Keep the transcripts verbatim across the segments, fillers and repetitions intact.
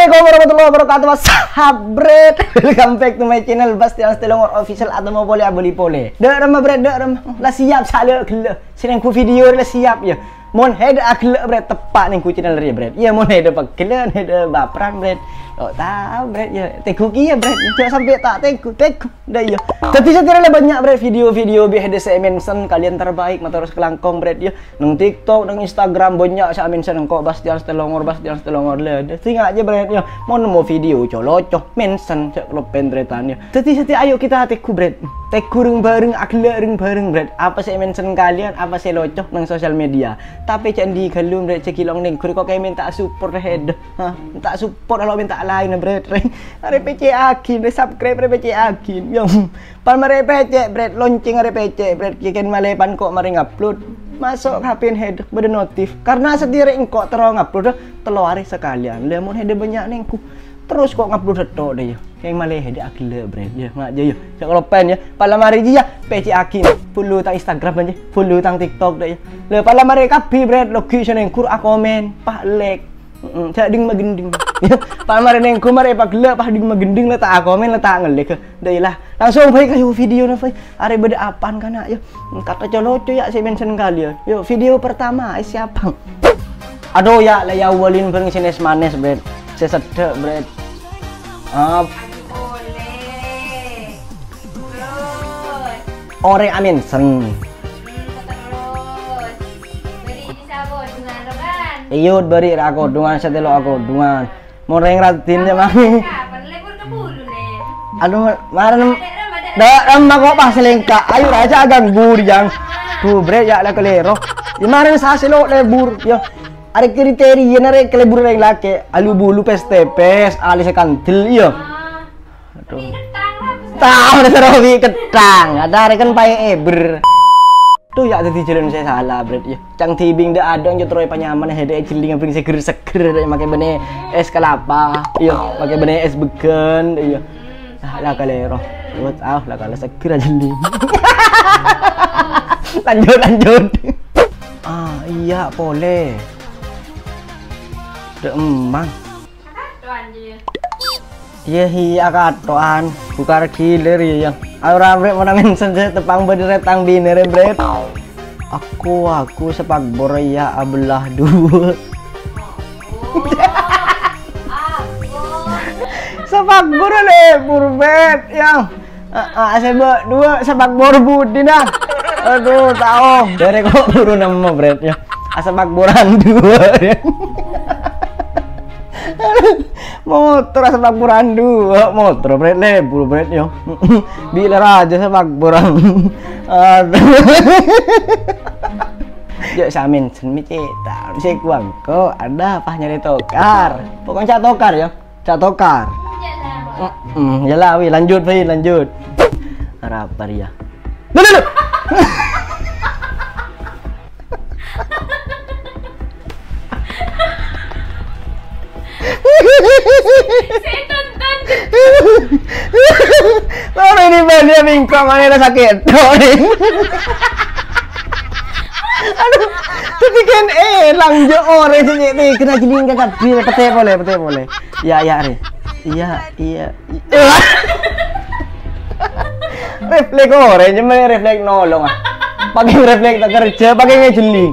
Assalamualaikum warahmatullahi wabarakatuh. What's up, Bret? Welcome back to my channel, Bastian Stelongor Official, atau mau pole abali pole. Dek rema, Bret, dek rema. La siap, sale gelo. Sing nenggu video la siap, ya. Mon hede agelo, Bret, teppa' nenggu channel re, Bret. Ya, mon hede pegel, hede baperan, Bret. Oh, ta', Bret, ya. Tenggu kiye, Bret. Jangan sampai tak tenggu, tenggu. Dah, ya. Jadi, saya kira banyak, Bret, video-video bi hede saya mention kalian terbaik, mator kalangkong, Bret, ya. Neng TikTok, neng Instagram, banyak saya mention engko' Bastian Stelongor, Bastian Stelongor. Le, deh, singak aja, Bret, ya. Mau nemu video, co-loco, mention, cek lo pentretan, ya. Jadi, jadi, ayo kita tenggu, Bret. Tenggu reng-bareng, agelo reng-bareng, Bret. Apa saya mention kalian, apa saya loco neng sosial media. Tapi cek ndi gallu, Bret, cek ilong neng, kok kayak minta support, hede. Hah, minta support, kalau minta lain, Bret. Are pecek agin, subscribe, are pecek agin. Ya, pan mare pecek, Bret, lonceng are pecek, Bret, kiken male pan kok mare ngupload. Masuk H P hede, beda notif. Karena sedire engko' terro ngupload, tello are sekalian. Le, mon hede banyak nenggu. Terus kok ngupload tok deh, ya. Kayak male hede agelo, Bret. Ya, ngak aja, ya. Cek lo pen, ya. Pala mare ji, ya. Pecek agin. Follow tang Instagram aja. Follow tang TikTok deh, ya. Le, pala mare kabbi, Bret. Logi seneng kur akomen. Pak lek. Heeh, cak ding magending. Ya, pala mare nenggu mare pagelo, pas ding magending le tak akomen, le tak ngelek. Dah, iyalah. Langsung baik ayo video na, Fai. Are beda apaan kana, ya? Kata co-loco, ya, saya mention kali, ya. Yo, video pertama, eh, siapa? Aduh, ya, le ya walin bareng sines manis, Bret. Saya sedek, Bret. Ah, Aduh, boleh. Terus? Ore amin, seng. Hmm, terus? Beri bisa kodungan, Rogan? Iyut, beri ra kodungan, setelo akodungan. Moreng radin ya, Mami. Kapan? Lebur ke bulu, nih. Aduh, maren. Ada, ada, ada. Dak, emma kok pas lengka. Ayo, raja ganggu, Jang. Ah. Duh, Bret, ya, lah kelero. Ya, maren sasi lo lebur, ya. Are kriteria nare kelebur reng lake. Alu bulu pes tepes, alis kandel, iya. Ah. Aduh. Wi ketang lah, Bos. Tahu, ada serowi ketang. Ada are kan paye eber. Tuh, ya, tadi jalan saya salah, Bret, ya. Cang tibing dak ada, nyut roy panyaman, hede jeling abring seger-seger, dak make bene es kelapa, iya, make bene es begen, iya. Ah, lah kalero. Wet, ah, lah kala seger aja jeling. Lanjut, lanjut. Ah, iya, pole. Dek emang. Iya, iya, kato'an. Buka gilir, iya. Ayo, ra, Bret, mana mention saya tepang bener tang biner, Bret. Aku, aku sepak bola ya belah dua. Sepak bola le, Bret, ya. Ah, ah, sepak dua, sepak bola budi, nah. Aduh, tahu. Dari kok buru nemu, Bret, ya. Ah, sepak bola dua, ya. Motor asa pakuran dua, motor, Bret, lebur, Bret, yo. Bila raja asa pakuran. Aduh. Ya, samin, sen mi cetak. Bisa kuang kok, ada apa nyari tokar? Pokoknya cak tokar, ya. Cak tokar. Mm-mm, ya lah, wi, lanjut, wi, lanjut. Rapar, ya. Loh, loh, loh. Saya tonton. Mana ini banyak bingkong, mana ada sakit? Aduh, tapi kan, eh, lanjut orang sini nih, kena jeling kakak dia, pete boleh, pete boleh. Ya, ya, Re. Iya, iya. Refleks orèng, cuma refleks nolong, ah. Pakai refleks tak kerja, pakai ngejeling.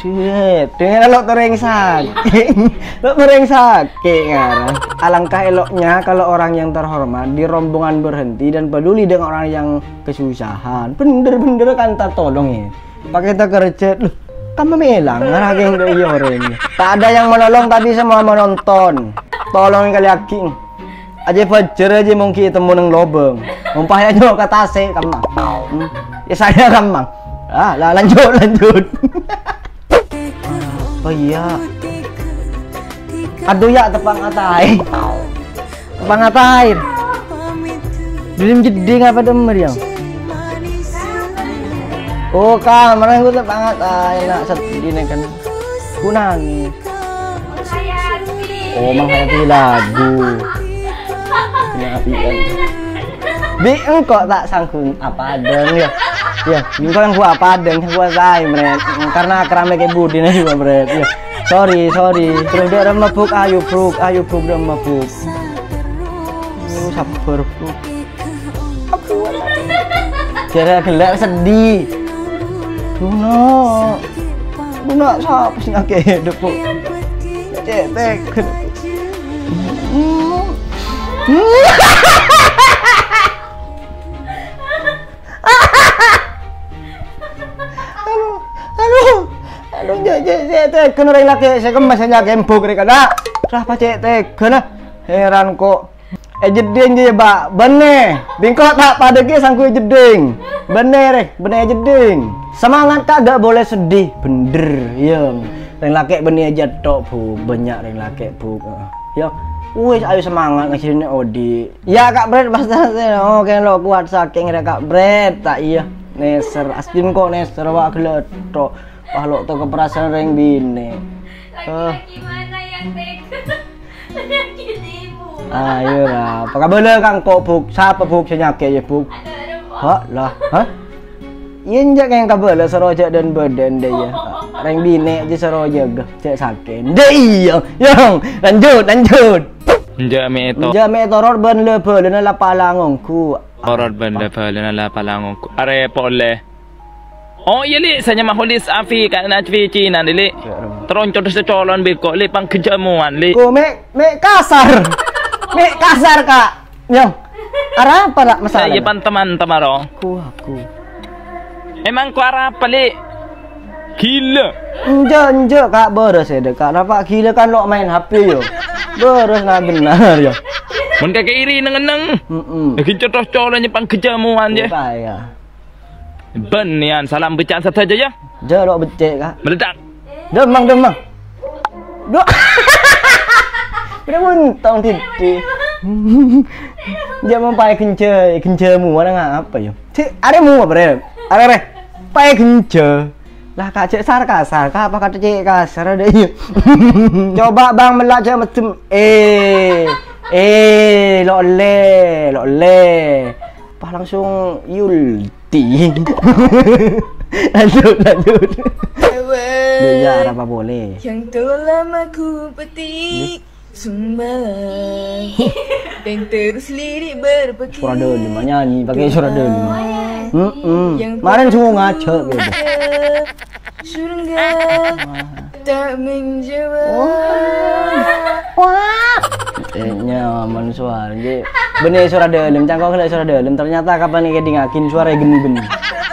Duh, dengan lo tereng sakit. Lo tereng sakit, ngarang. Alangkah eloknya kalau orang yang terhormat di rombongan berhenti dan peduli dengan orang yang kesusahan. Bener-bener kan tertolong, ya. Pakai tak kerja, loh, kamu melang, ngarang yang dari orèng. Tak ada yang menolong, tapi semua menonton. Tolong kali lagi. Aja bajâr aja mungkin temu neng lobang. Umpamanya nyok ke tasik, kemang. Hmm. Ya saya kemang. Ah, lah, lanjut, lanjut. Oh iya. Aduh ya, tepang atai. Tepang atai. Belum jeding apa demer ya? Oh, kan, mana gue tepang atai, nak sedih nih kan. Gue nangis. Oh, menghayati lagu. Bi, engko' ta' sanggup apa adeng, ya. Ya, engko' yang gua apa adeng, gua say, Bret. Karena kerame ke budi nih gua, Bret. Ya. Sorry, sorry. Terros dâ' remma, Buk. Ayo, Buk. Ayo, Buk, remma, Buk. Ayo, sabbhâr, Buk. Jârèya ghellâ' seddi. Buna. Buna, sapa sè nyakè'è, Buk? Cè' tegghâ. Aduh, aduh, aduh, cè', cè', cè' tegghâ orèng lakè' sè kemma sè nyakè'è, Buk, rè, kana'. Sapa cè' tegghâna? Heran, ko'. Èjeddhing, jiyâ, Bâ'. Bânnè. Bi' engko' ta' padâ ghi' sangghu èjeddhing. Bânnè, rè. Bânnè èjeddhing. Semangat, Ka', gak boleh sedih. Bhender, iyâ. Rèng lakè' bânnè èjâ tho', Bu. Bânnya' rèng lakè', Bu. Heeh. Yâ, wis, ayo semangat ngajhârine odi'. Yâ, Ka' Bret, pas oke lo' kowat sakèng rè, Ka' Bret. Ta' iyâ. Nèser, asdin ko' nèser, wa' ghellâ' tho'. Wah, lo' tao ka parasaan rèng binè'. Eh. Laki-laki mana yang tega menyakiti ibu? Ayo, ra. Pakabâlâ ka engko', Buk. Sapa, Buk, sè nyakè'è, yâ, Buk? Ada, ada, Buk. Hah? Lah, hah? Iyâ, enjâ' kèng kabâlâ, soro jâ' dân-bâdân, dâ' iyâ. Rèng binè' jâ' soro jâgâ, cè' sakèng. Dâ' iyâ, Yang. Lanjut, lanjut. Enjâ' mè' to- Enjâ' mè' torot bân la-bâlâna la palang ongghu. Torot bân la-bâlâna la palang ongghu. Arè polè. Oh, iyâ, Li', sè nyama Holis Afi, Ka' Najwi Cina, Li'. Terro codhus sè colon bèko, Li', pangghâjâ mowan, Li'. Ko' mè', mè' kasar. Mè' kasar, Ka'. Nyong. Arapa, ra', masalah? Iyâ, pan teman-teman, ro. Aku, aku. Emang ko' arapa, Li'? Ghilâ. Enjâ', enjâ', Ka', bârâs è dâ', Ka'. Napa ghilâ kan lo' maèn H P, yâ. Bârâs na bhennar, yâ. Mon kakè iri neng-enneng. Heeh. Lagi codhus colon pangghâjâ mowan, yâ. Iya, iya. Bânnèyan salam bâcaan sadhâjâ, yâ. Jâ' lo' beccè', Ka'. Meledak. Demmang, demmang. Duh. Bâdâ buntong dhiddhi'. Jâ' mon paè ghânjhâ, ghânjhâ mowa nang apa, yâ? Cè', arè mowa, Bre. Arè, arè. Paè ghânjhâ. Lah, Ka', cè' sar-kasar, Ka', apa kata cè' kasar ada, iya. Coba, Bang, mella' cè' mèddem. Eh, eh, lo' ollè, lo' ollè. Pas langsung yul. Ti. Lanjut, lanjut. Iya, arapa polè? Yang telah lama ku petik sumber dan terus lirik berpikir. Suara dâlem, nyanyi pakai suara dâlem. Heeh. Yang kemarin semua ngaco gitu. Surga. Tak menjawab. Wah. Wah. Eh, nyaman suara. Jadi, bânnè suara dâlem, cangkok kena suara dâlem. Ternyata kapan ini dingagin suara gembem.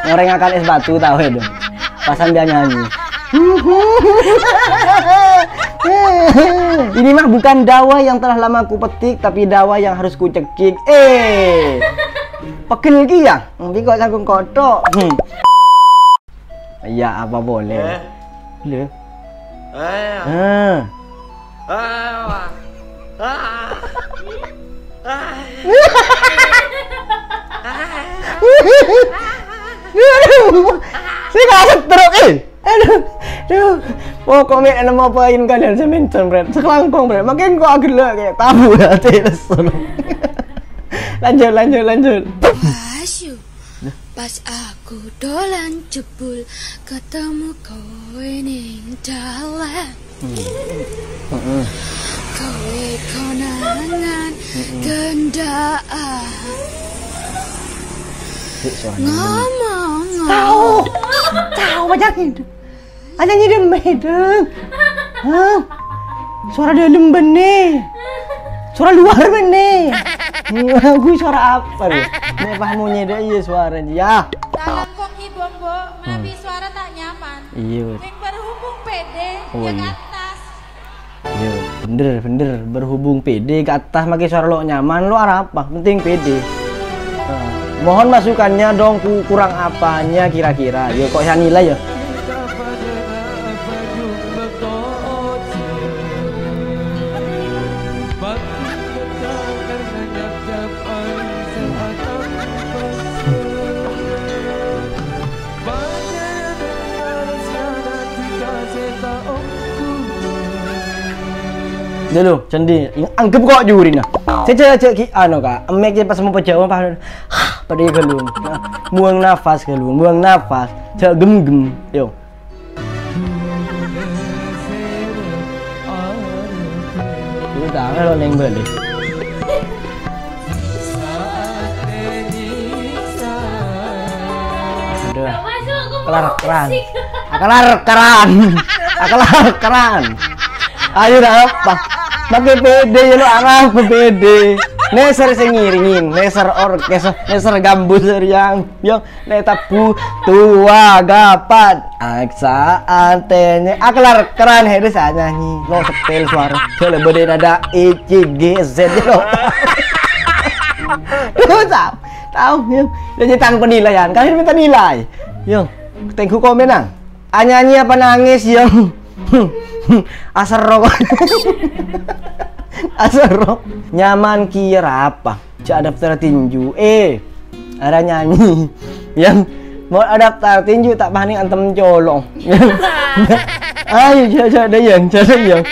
Orang akan es batu tahu itu. Pasan dia nyanyi. Ini mah bukan dawa yang telah lama ku petik, tapi dawa yang harus ku cekik. Eh, pegel ki ya? Nanti kok cangkok kotok. Hmm. Iya, apa boleh? Eh? Lho. Eh. Ah. Ah. Ah. Ah. Aduh. Saya nggak setruk, eh. Aduh. Aduh. Pokoknya enem apain kalian seminten, Bret. Sekelangkong, Bret. Makin kok agak kayak tabu hati. Lanjut, lanjut, lanjut. Asyik. Pas aku dolan jebul, ketemu kowe ning dalan. Hmm. Heeh. Kowe konangan gendaan. Cek suaranya. Ngomong. Tahu. Tahu, pacar gitu. Ada nyanyi demi dong. Hah? Suara dalam bânnè. Suara luar bânnè. Gue suara apa nih? Nih, pas mau nyedek, iya, suara dia. Salam kok ibu, Mbok. Mabi suara tak nyaman. Iya. Yang berhubung pede, oh, iya, ke atas. Iya, bener, bener. Berhubung pede ke atas, makai suara lo nyaman, lo arapa? Penting pede. Nah, mohon masukannya dong, ku-, kurang apanya kira-kira? Yo, kok saya nilai ya? Dulu, candi, anggep kok juri nah. Saya cek ki anu, Kak, emek pas mau pejawa pas, pada galung. Nah, buang nafas galung, buang nafas. Cek gem-gem, yo. Tang lo neng bali. Aduh. Kelar keran. Kelar keran. Kelar keran. Ayo dah apa? Pakai pede ya lo arah pede. Neser sing ngiringin, neser orkes, neser gambus yang yo. Nè tabu tua gapat aksa atènè akelar keran hèdè sa nyanyi lo setel suara jala bâdâ nada E C G Z lo. Tuh tau tau ya jadi tang penilaian kalian minta nilai yo tengku komen nang anyanyi apa nangis yo aserro aserro nyaman kira apa Jhâ' daftar tinju. Eh, ara nyanyi. Yang mau daftar tinju ta' bâni antem colo'. Ayo, jhâ', jhâ' dâ' yang, jhâ' dâ' yang.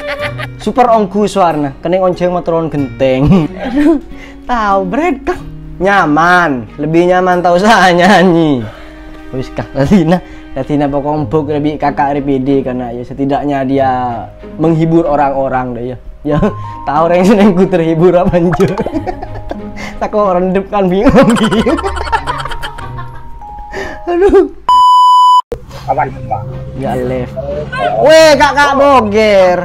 Super ongghu sowarna, kennèng onjhâng matoron ghentèng. Aduh, tao, Bret, kah? Nyaman, lebih nyaman tao sa nyanyi. Wis, kah, tadina, tadina pokok embok lebih kakak R P D karena ya setidaknya dia menghibur orang-orang deh ya. Ya, tao rèng sè nènggu terhibur apa enjâ'? Tako rendep kan bingung, bingung. Aduh. Apa? Ya, left. Weh, Kakak Boger.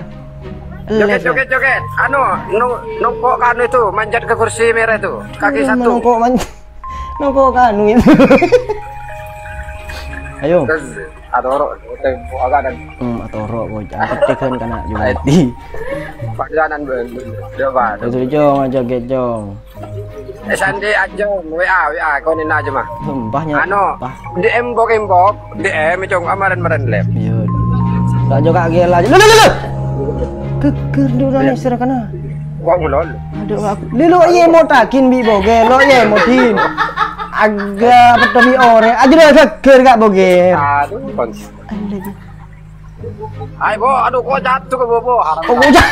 Joget, joget, joget. Anu, nu-, nongko' ke anu itu, manjat ke kursi merah itu. Kaki satu. Nongko' man-, nongko' ke anu itu. Ayo. Terus, atoro', tempo agak dan. Hmm, atoro', bocah. Angkat tekan kana juga. Ati. Pangganan, Bang. Coba. Itu, Jong, joget, Jong. Eh, sandi aja, W A, W A, konin aja, mah. Sembahnya. Anu, D M bok-embok, D M, Cong, amaren-maren lep. Iya. Tak juga gila aja. Lho, lho, lho, lho. Geger dulu nih, serakana. Kok ngulon? Aduh, aku. Lho, lho, iya, mau takin, Bi, Boger. Lo, iya, mau din. Agak, apa, tapi ore. Aja deh, geger, Kak Boger. Aduh, kons. Aduh, Bi. Hai, Bo, aduh, kok jatuh ke Bo, Bo? Haram. Oh, kok jatuh?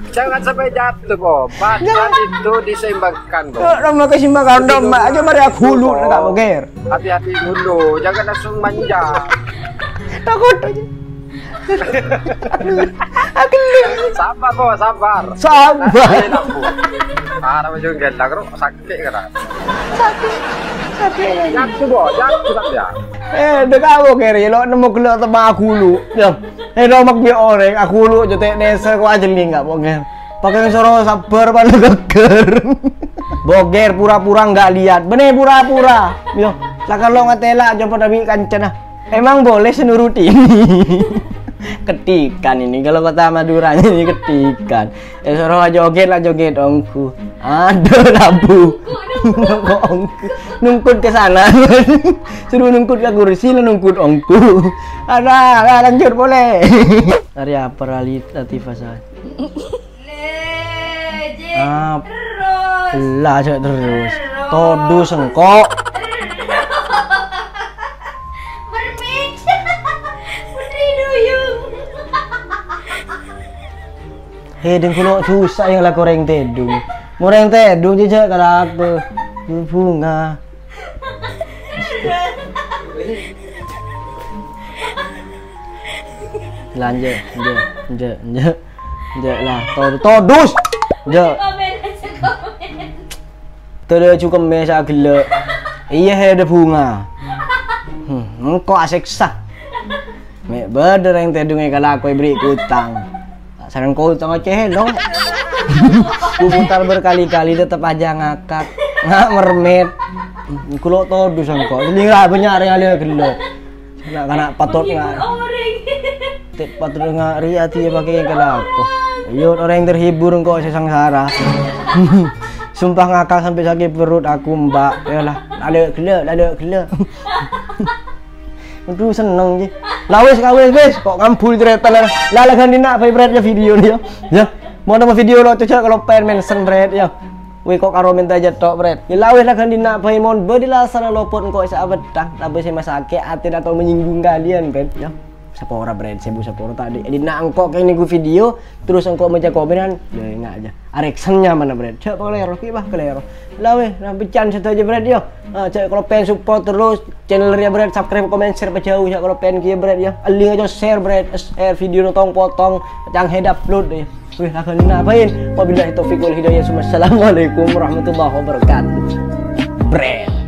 Jangan sampai jatuh, Bo. Badan itu diseimbangkan, Bo. Kok nama keseimbangan dong, Mbak? Aja mari aku dulu, Bo. Nggak boger. Hati-hati dulu, jangan langsung manja. Takut aja. Aku sabar, Bo, sabar. Sabar. Haram juga, Bo. Haram juga, Bo. Sakit, kata. Sakit. Sakit. Jatuh, Bo. Jatuh, kan, ya? Eh, dek aku kere, lo nemu gelo tempat aku lu. Ya. Eh, lo mak dia orang, aku lu jete desa kok aja li nggak boger. Pakai soro sabar pada geger. Boger pura-pura nggak lihat. Bener pura-pura. Yo, lah kalau ngatela coba tapi kancana. Emang boleh senuruti ini? Ketikan ini, kalau kota Maduranya ini ketikan. Eh, suruh joget lah, joget ongghu. Aduh, labu. Nungkut ongghu. Nungkut ke sana. Suruh nungkut ke kursi, lah nungkut ongghu. Ada, ada, lanjut boleh. Hari apa rali tadi pasal? Lejek Ah, terus. Lah, cek terus. Terus. Todus engko'. Terus. Mermit. Putri Duyung. He, deng kulo susah yang laku reng tedung. Mau reng tedung jejak kalaku. Bunga. Lanjut, lanjut, lanjut, lanjut. Jek lah, to-, todus. Jek. Komen aja, komen. Tolè cukemme sa gellè'. Iyâ, he, ada bunga. Hmm, engko' aseksa. Me' bâdâ rèng tèdungè kalakoè beri kutang. Sareng kutang aceh lo. Ku putar berkali-kali tetep aja ngakak. Nga' mermet. Kulo todus engko'. Jadi nga' bânnya' rèng alè gellè'. Kana'-kana' patut nga-, te-, patut ngari ati ya pakai ke laku. Yo, orang yang terhibur engko' sè sangsara. Sumpah ngakak sampai sakit perut aku, Mbak. Yalah, lalè gellè', lalè gellè'. Aduh, seneng ji. Lah wis, lah wis, wis. Kok ngambul cerita lah. Lah, lah ganti nak, Bret, ya video ni, ya. Ya. Mau nama video lo, coba kalau pengen mention, Bret, ya. Weh, kok karo menta jâ' tok, Bret? Ya, la wis la ghândhina bhâi mon bâdhi lasana lopot engko' sè abhâthang, tapè sè masakè' atèna atau menyinggung kalian, Bret, ya. Sapora, Bret, sèbu sapora tadi. Jadi, na' engko' kèng nèngghu video, terros engko' maca komenan, ya, enga' jâ. Areksan nyamana, Bret. Jâ' pakalèro, ghi' bâ kalèro. La weh, na' bhâccan sadhâjâ, Bret, ya. Ah, jâ' kalo pèn support terros channel rèya, Bret, subscribe, komen, share, pajhâu, jâ' kalo pèn kèya, Bret, ya. Alinga jâ' share, Bret, share video no tong-potong, cang head upload, ya. Weh, apain, apain? Wabillahi taufiq wal hidayah. Assalamualaikum warahmatullahi wabarakatuh. Bret.